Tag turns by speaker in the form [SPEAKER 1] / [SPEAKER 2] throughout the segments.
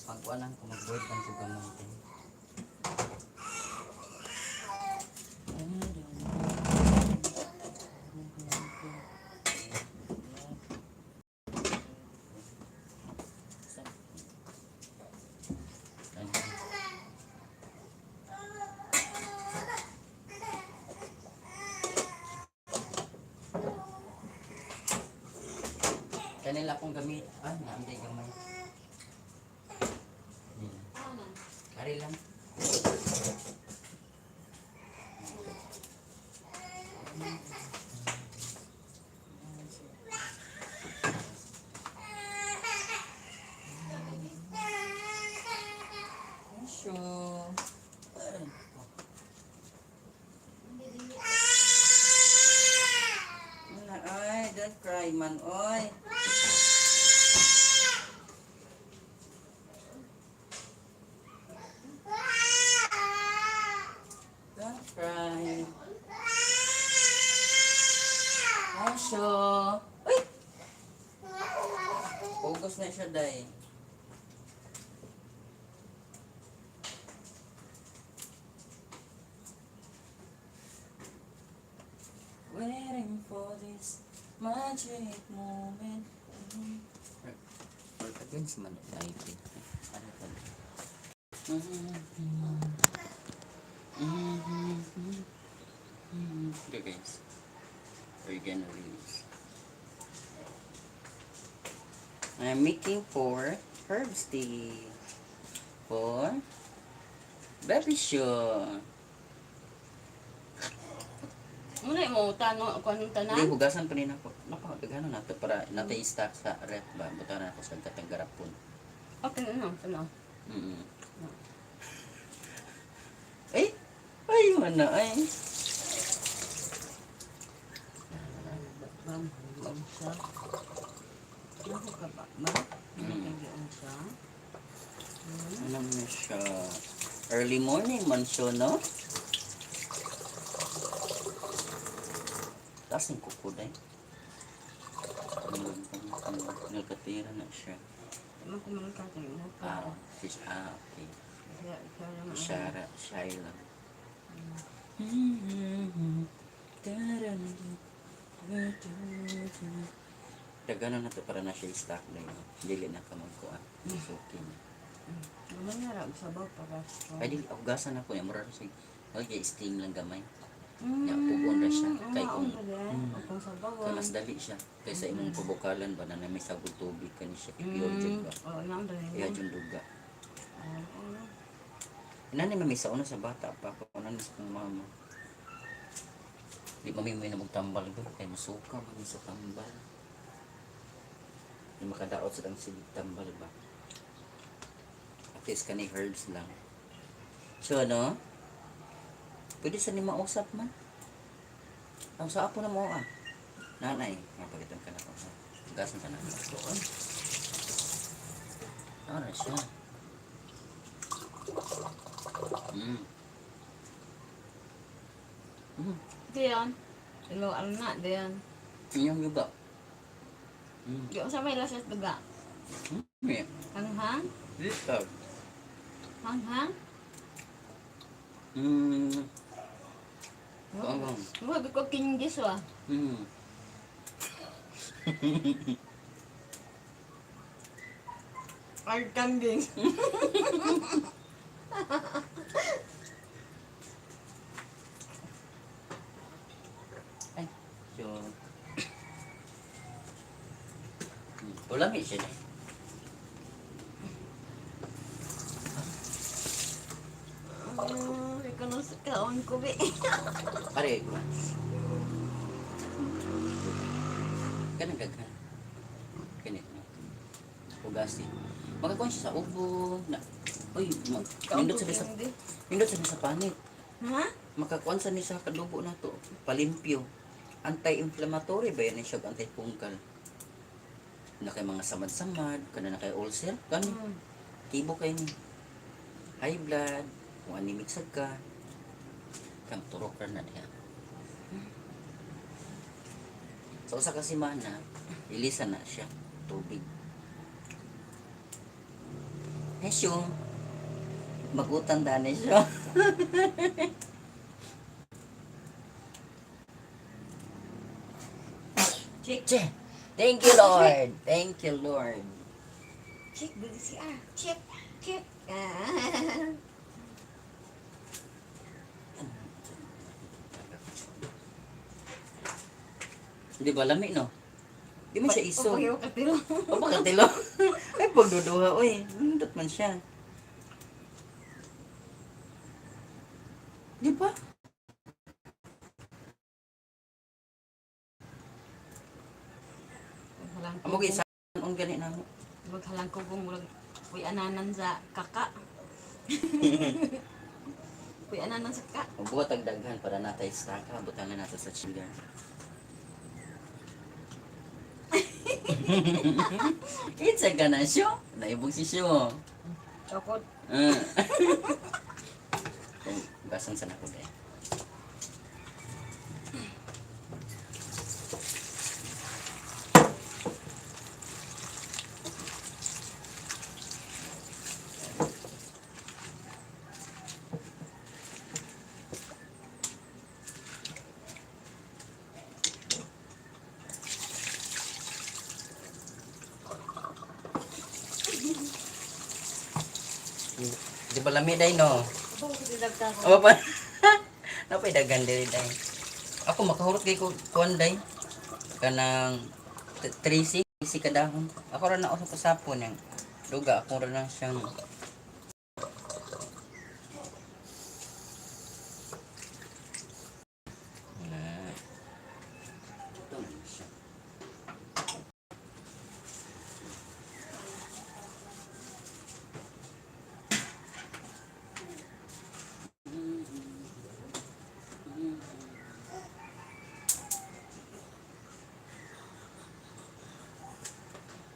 [SPEAKER 1] Pagkuan lang ko, mag-boil lang ko kamote. Kanila akong gamit. Ah, naanday gamay. Kari lang. Sure. Ay, don't cry man, oy. Don't cry. Asyo. Uy! Focus na siya, day. Waiting for this magic moment. Or against man lighting. Ano pa? Okay guys, we're gonna release. I'm making for herbs tea for baby show.
[SPEAKER 2] Muna mo tanong ako anong tanan.
[SPEAKER 1] Hindi, hugasan pa rin ako. Nako, daghanon nato para natay stock sa ref ba. Buta na ako sa katanggarapon.
[SPEAKER 2] Okay na ano.
[SPEAKER 1] Ay! Ay, wala ay.
[SPEAKER 2] Bang, bang siya. Ako ka ba? Ma?
[SPEAKER 1] Mm.
[SPEAKER 2] Siya.
[SPEAKER 1] Ano na siya? Early morning man siya, no? Taas ng kuko, day. Nagkatira na siya.
[SPEAKER 2] Tama ko mga katay mo.
[SPEAKER 1] Ah, fish. Ah, okay. Shara, Shaila. Daghanon na to para na siya i-stock na yun. Dili na ka magkuha. So, okay na.
[SPEAKER 2] Mangyara og sabaw para sa.
[SPEAKER 1] Ay, dili, hugasan na ko niya. Mura siya. Okay, steam lang gamay. Ya, pugon ra siya. Kay kung
[SPEAKER 2] Kung sabaw.
[SPEAKER 1] kay mas dali siya. Kaysa imong pabukalan ba na may sagod tubig kani siya. Kay pure jud ba.
[SPEAKER 2] Oo, nang dali.
[SPEAKER 1] Iya jud duga. Inani mami sa una sa bata pa ako una sa kong mama. Di mami may namog tambal ko kay musuka mami sa tambal. Di makadaot sa tang sige tambal ba. At least kani herbs lang. So ano? Pwede sa ni mausap man. Ang sa apo na mo ah. Nanay, mapagitong ka na ko. Gasan ka na. Ano siya?
[SPEAKER 2] Diyan. Ilo ano na diyan.
[SPEAKER 1] Inyong yuga.
[SPEAKER 2] Di sa may lasas duga.
[SPEAKER 1] Yeah.
[SPEAKER 2] Hanghang?
[SPEAKER 1] Dito.
[SPEAKER 2] Hanghang?
[SPEAKER 1] Oo.
[SPEAKER 2] Huwag ko kinggis wa. Ay, kambing.
[SPEAKER 1] Ay, so. Wala may siya na.
[SPEAKER 2] Ikaw na sa kaon ko, be.
[SPEAKER 1] Pare, ko. Kanang gaghan. Kanit no. Hugasi. Makakuha siya sa ubo. Na, uy, nindot sa nindot sa panit.
[SPEAKER 2] Ha?
[SPEAKER 1] Makakuan sa ni sa kadugo na to. Palimpyo. Anti-inflammatory ba yan siya anti-fungal? Na kay mga samad-samad, kana na kay ulcer, kani. Tibo kay ni. High blood, kung anemic sad ka, kang turok ra na diha. So usa ka semana, ilisa na siya tubig. Hesyo. Magutan dani siya.
[SPEAKER 2] Check.
[SPEAKER 1] Che. Thank you, Lord. Thank you, Lord.
[SPEAKER 2] Check, bilis ah. Check, check. Ah.
[SPEAKER 1] Di ba lami, no? Di man siya iso.
[SPEAKER 2] Okay, okay, pero.
[SPEAKER 1] O baka tilo. Ay, pagduduha, oy. Nindot man siya. Di ba?
[SPEAKER 2] Halang
[SPEAKER 1] Amo kay isa ang gani na mo.
[SPEAKER 2] Maghalang ko kung murag uy ananan sa kaka. Uy ananan sa kaka.
[SPEAKER 1] O buhat ang daghan para natay staka, butangan nato sa chiller. It's a gana siyo. Naibog si siyo.
[SPEAKER 2] Chokot.
[SPEAKER 1] Ah. Kung basan sa nako dai. Di ba lami day no?
[SPEAKER 2] Abo ko dilagta ko.
[SPEAKER 1] Aba pa. Napay daghan diri day. Ako makahurot kay ko kuan day. Kanang 3 si kadahon. Ako ra na ako sa pasapon yang duga ako ra na siyang. Na. Ito na siya.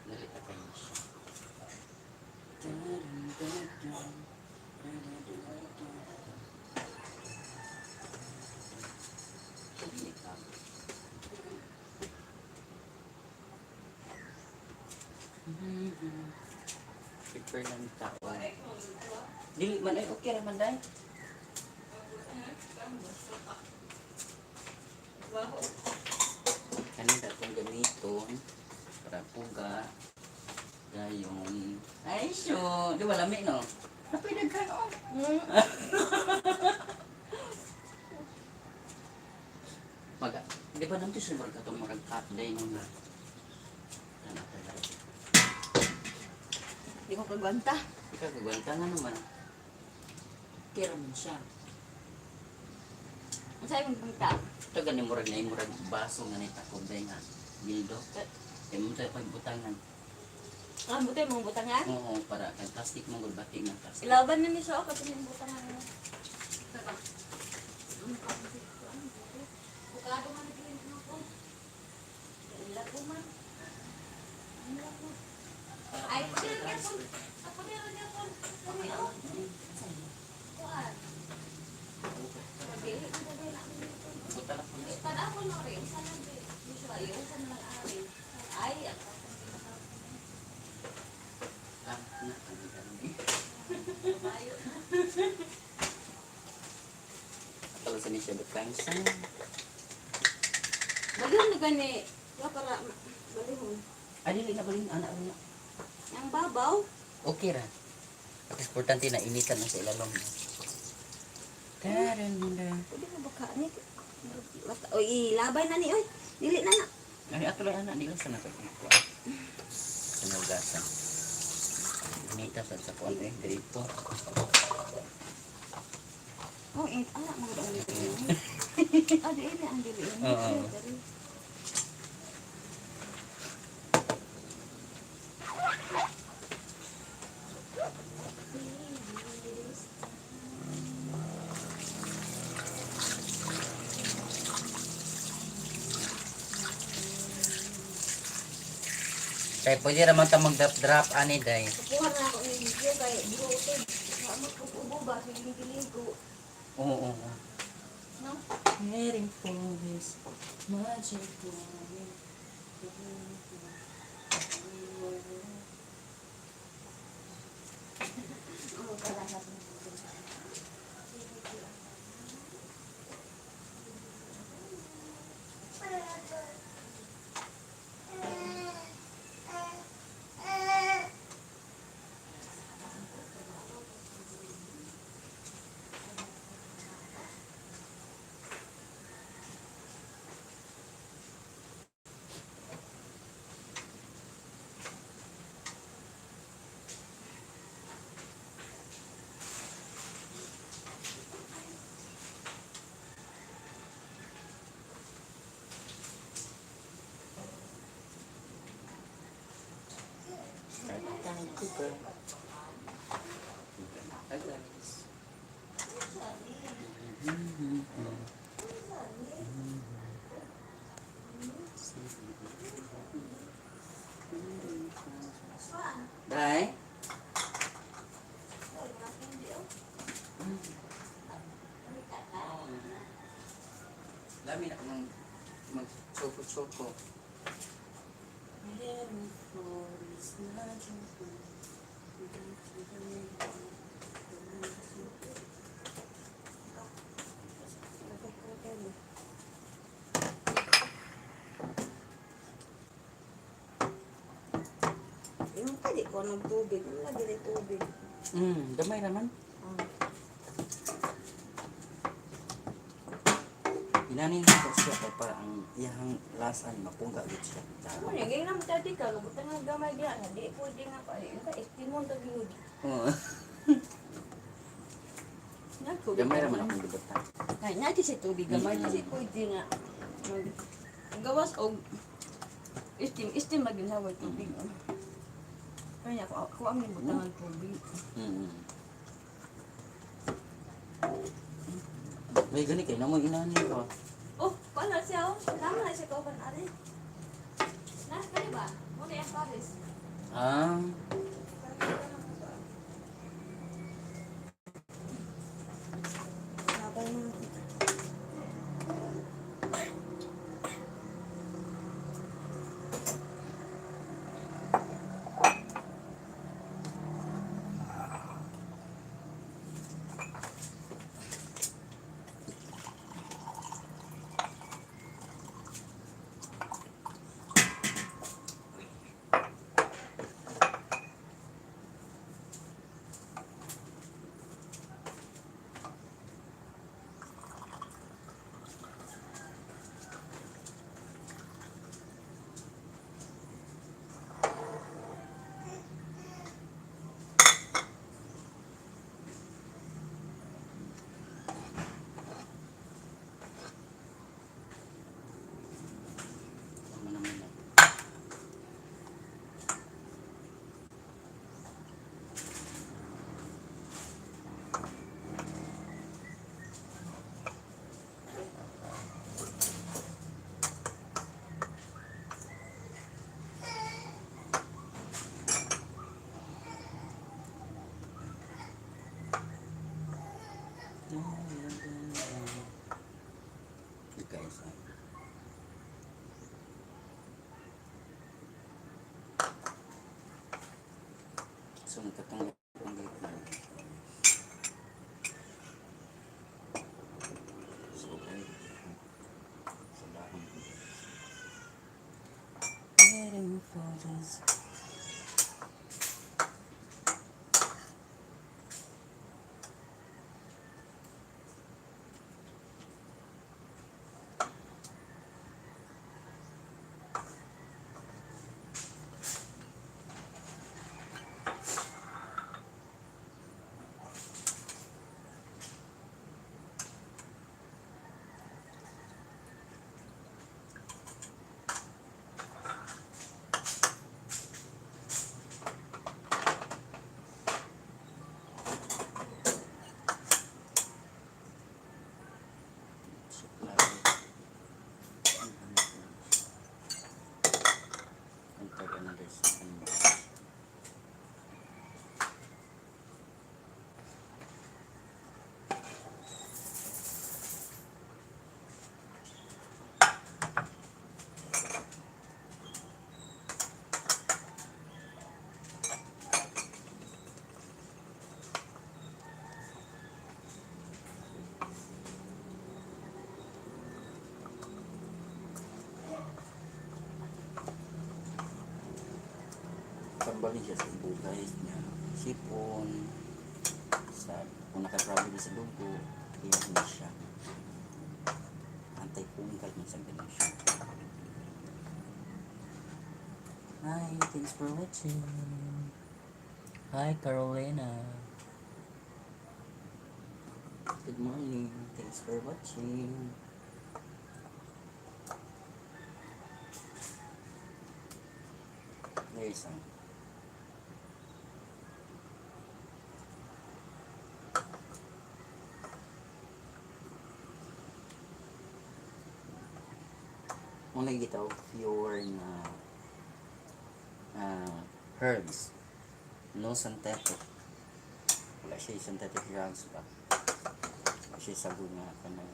[SPEAKER 1] Dali pa kayo siya. Prepare lang tao. Dili man ay okay ra man day. Kanina itong gamiton para puga dayon. Ay syo, di ba lami no? Napay daghan oh. Mag di ba nanti sa murag katong murag cut day no nga. Tama talaga.
[SPEAKER 2] Di ko kagwanta.
[SPEAKER 1] Ikaw kagwanta nga naman. Tira man siya.
[SPEAKER 2] Ang sabi mong bangta.
[SPEAKER 1] Ito gani murag na murag baso nga ni takob day nga. Gildo. Kaya mo tayo pagbutangan.
[SPEAKER 2] Ah, buti mong butangan.
[SPEAKER 1] Oo, para kay plastic mo gud bati nga plastic.
[SPEAKER 2] Ilaban na ni siya ako kasi yung butangan mo. Bukado man nagilin ko. Ila ko man. Ila ko. Ay, pwede rin yapon. Pwede rin yapon. Pwede oh. Kuan. Dili ko na.
[SPEAKER 1] Buta lang ko na.
[SPEAKER 2] Para ako na rin. Isa lang din. Usually, isa na lang ari. Ay, ang
[SPEAKER 1] Ah, na, ang ganun.
[SPEAKER 2] kabayo.
[SPEAKER 1] Atalo sa ni siya butang sa.
[SPEAKER 2] Balihon na gani. Wa para balihon.
[SPEAKER 1] Ay, dili na balin anak na.
[SPEAKER 2] Ang babaw.
[SPEAKER 1] Okay ra. At importante na initan na sa ilalom. Taranda.
[SPEAKER 2] Pwede mo baka ni. Oy, ilabay na ni oy. Dili na na.
[SPEAKER 1] Ay, ato lang anak nila sa nakakikuha. Sa naugasan. Inita sa kuan eh, gripo.
[SPEAKER 2] Oh, eh, ala mga daw nito. Ah, dili na ang dili.
[SPEAKER 1] Oo. Kaya pwede raman ta mag-drop ani day.
[SPEAKER 2] Kuha na ako ng video kay buotin. Sa ko ubo ba sa giligo.
[SPEAKER 1] Oo, oo, oo.
[SPEAKER 2] No?
[SPEAKER 1] Heading for this magic moment. Goodbye. Bye, guys. Bye. Lami na akong mag choco-choco.
[SPEAKER 2] Yung kadi ko ng tubig. Wala gini tubig.
[SPEAKER 1] Gamay naman.
[SPEAKER 2] Ah.
[SPEAKER 1] Inanin ko siya kay para ang iyang lasa ni mapungga gid siya.
[SPEAKER 2] Ano niya, ganyan naman tadi ka, lubutan nga gamay diyan. Di pwede nga pa. Yung ka, estimon to gud.
[SPEAKER 1] Oo.
[SPEAKER 2] Nako,
[SPEAKER 1] Gamay raman akong gibutan.
[SPEAKER 2] Ay, nati sa tubig gamay kasi pwede nga. Gawas og steam, steam maginhawa tubig. Oh. Kaya ako ang gibutangan tubig.
[SPEAKER 1] May gani kay namo inani ko.
[SPEAKER 2] Oh, paano siya? Oh? Tama na siya kauban ari.
[SPEAKER 3] Na, kani ba? Muna yung Paris.
[SPEAKER 1] Ah,
[SPEAKER 2] Sabay na.
[SPEAKER 1] Tama naman na. Guys, ah. So, nagkatong ang gitna. So, okay. Sa dahon. Getting photos. Supply. Enter another second box. Tambalin siya sa bugay niya. Sipon. Sa, kung nakaproblema sa dugo, kaya hindi siya. Anti-fungal man sa ganun siya. Hi, thanks for watching. Hi, Carolina. Good morning. Thanks for watching. There's some. Muna gitawag pure na herbs. No synthetic. Wala siya synthetic drugs ba? Wala siya sabon nga kanang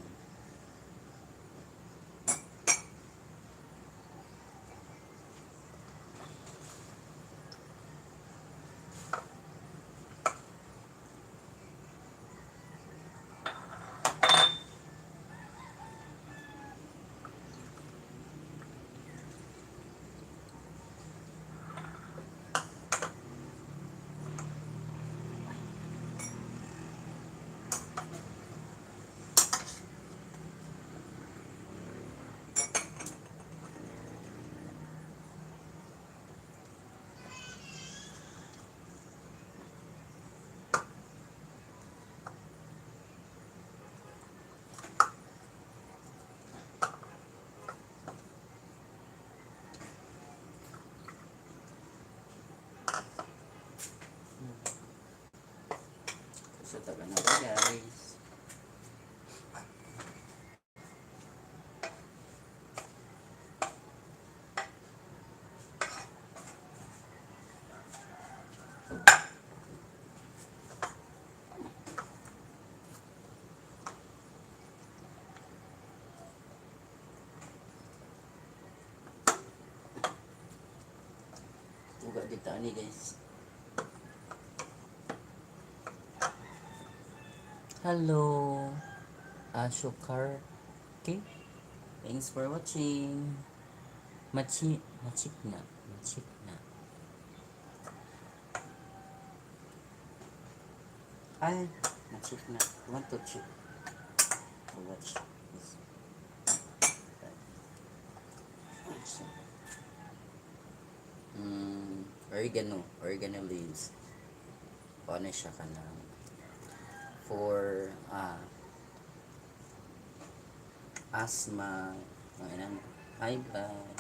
[SPEAKER 1] So, taga na ba, guys? Uga dito ani, guys. Hello, Ashokar. Okay. Thanks for watching. Machi, machik na, machik na. Ay, machik na. Want to check. To watch this. Oregano, oregano leaves. Paano siya ka na for asthma, mga inan, high blood.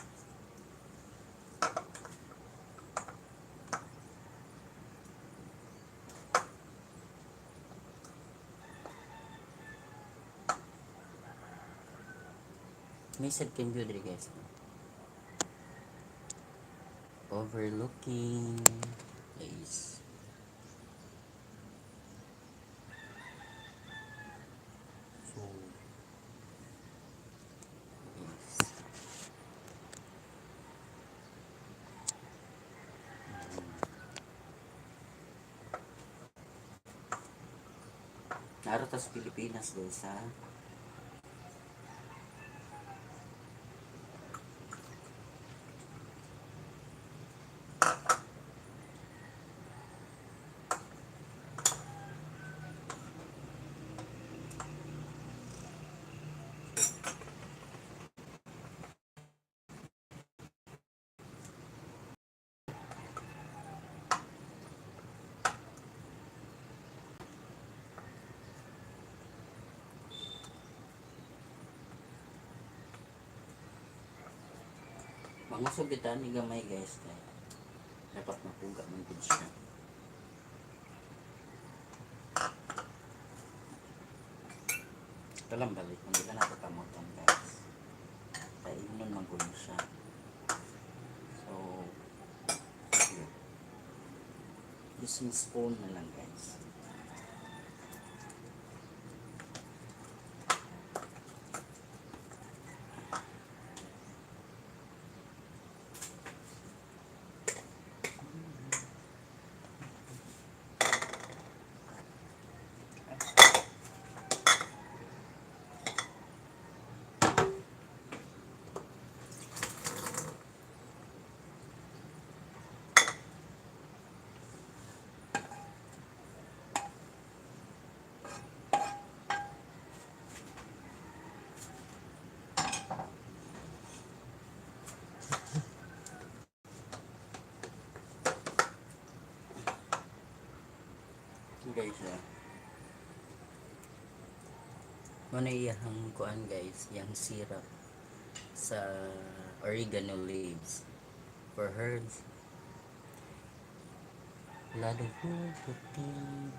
[SPEAKER 1] May sad can view diri, guys. Overlooking place. So, yes. Naro ta sa Pilipinas, guys, ha? Mangusog kita ni gamay, guys, kay dapat mapuga man gud siya. Ito lang balik, hindi ka nato kamutan, guys. Kaya ingnon man gud siya. So, yun. Using spoon na lang, guys. Guys, ah. Muna iyang kuan, guys, yang syrup sa oregano leaves for herbs. Lot of protein.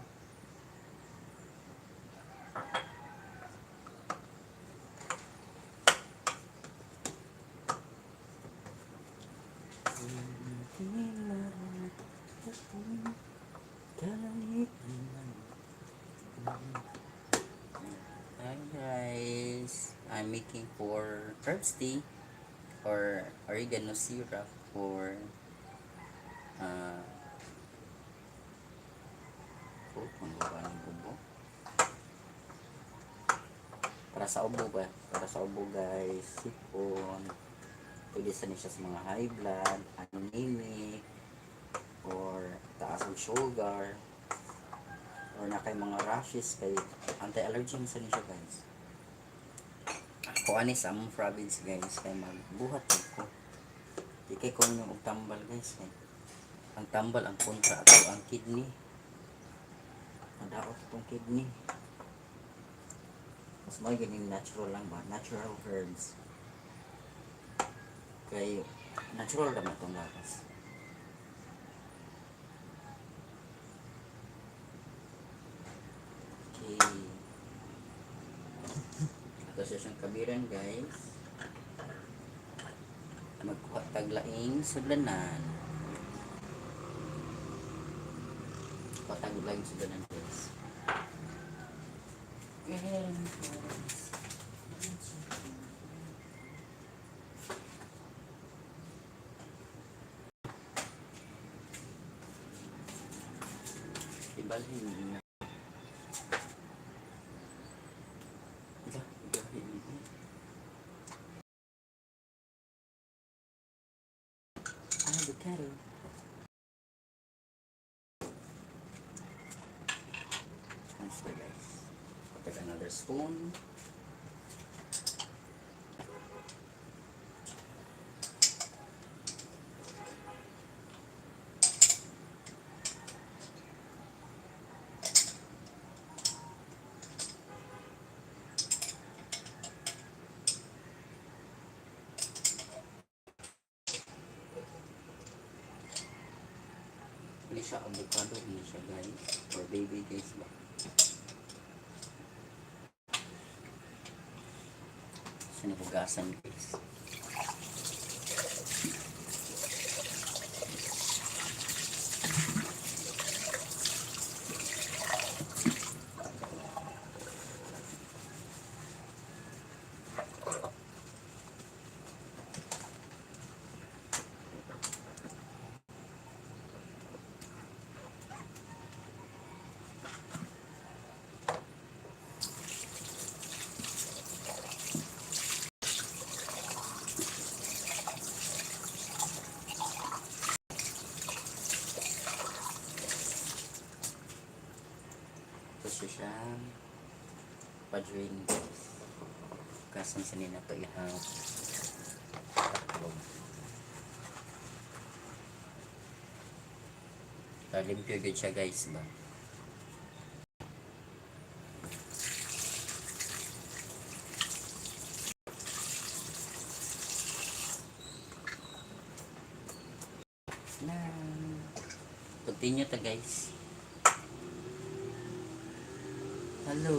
[SPEAKER 1] making for herbs tea or oregano syrup for oh, ano ba ng ubo? Para sa ubo ba? Para sa ubo, guys, sipon. Pwede sa ni siya sa mga high blood, anemic, or taas ang sugar, or na kay mga rashes, kay anti-allergy man sa ni siya, guys. Ako ani sa among province, guys, kay magbuhat jud ko. Di kay ko og tambal, guys, kay ang tambal ang kontra ato ang kidney. Madaot itong kidney. Mas may ganing natural lang ba? Natural herbs. Kay natural naman itong lakas. Okay. Ito siya siyang kabiran, guys. Magkuha taglaing sudlanan. Kuha taglaing sudlanan, guys. And, guys, ibalhin niyo na. Ila, ibalhin niyo. Avocado. Transfer, guys. Take another spoon. Hindi siya avocado, hindi siya, guys. Or baby, guys ba? Sinihugasan, guys. Ito siya siyang pa-drain, guys. Hugasan sa nina to ihang tatlog. Limpyo gud siya, guys ba. Na. Continue ta, guys. Hello.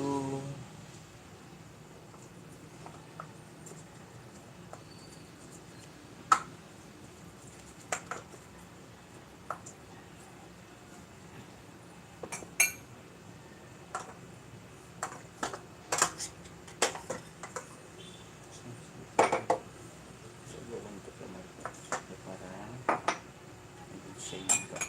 [SPEAKER 1] So, lang ito kamay ko. Para hindi siya yung ba.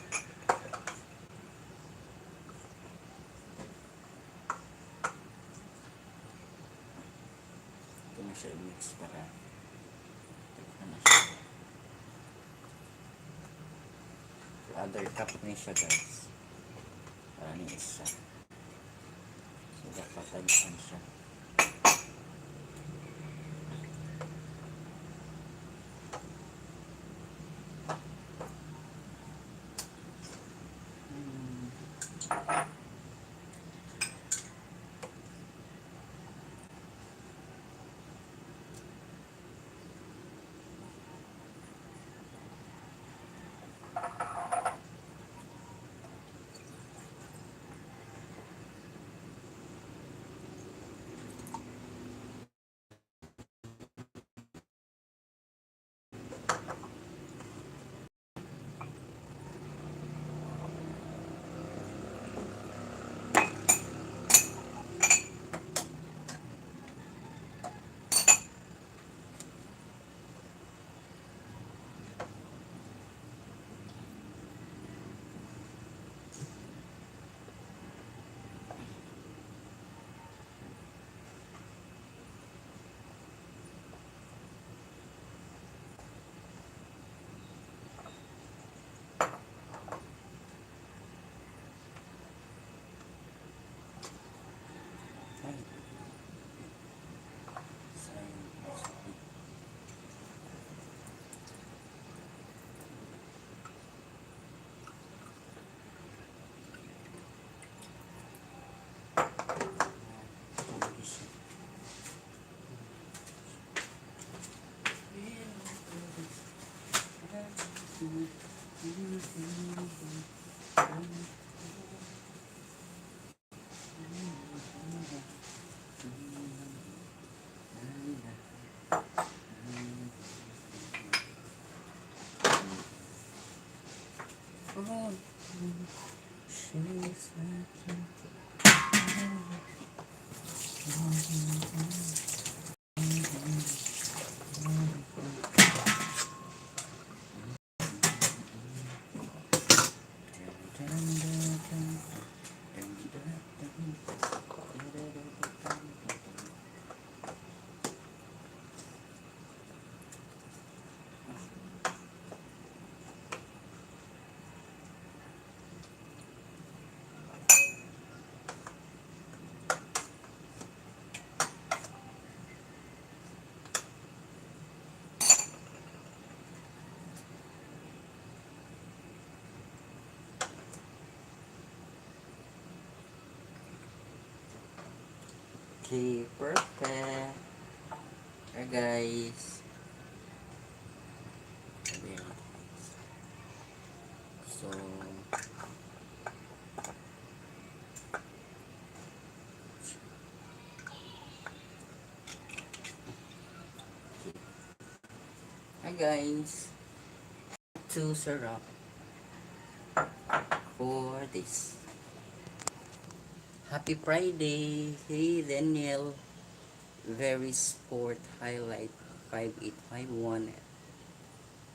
[SPEAKER 1] Ito na siya i-mix para ito na siya. The other cup ni siya, guys. Para ni isa. So dapat tagsan siya. Oh, she's Okay, perfect. Alright, guys. Ayan. So, okay. Hi, guys. Two syrup for this. Happy Friday! Hey, Daniel. Very Sport Highlight 5851.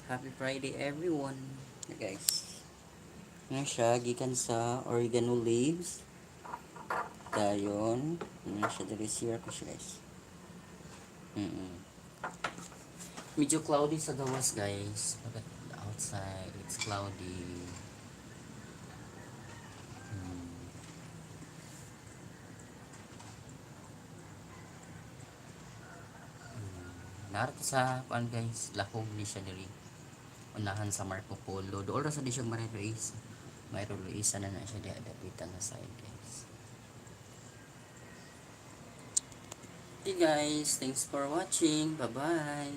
[SPEAKER 1] Happy Friday, everyone. Hey, guys. Nga siya, gikan sa oregano leaves. Dayon. Nga siya, diri share ko siya, guys. Medyo cloudy sa gawas, guys. Look at the outside. It's cloudy. Narito sa kuan, guys, lahog ni siya diri. Unahan sa Marco Polo. Dool ra sa di siya Maria Luisa. Maria Luisa na na siya diha dapitan na side, guys. Okay, guys, thanks for watching. Bye-bye.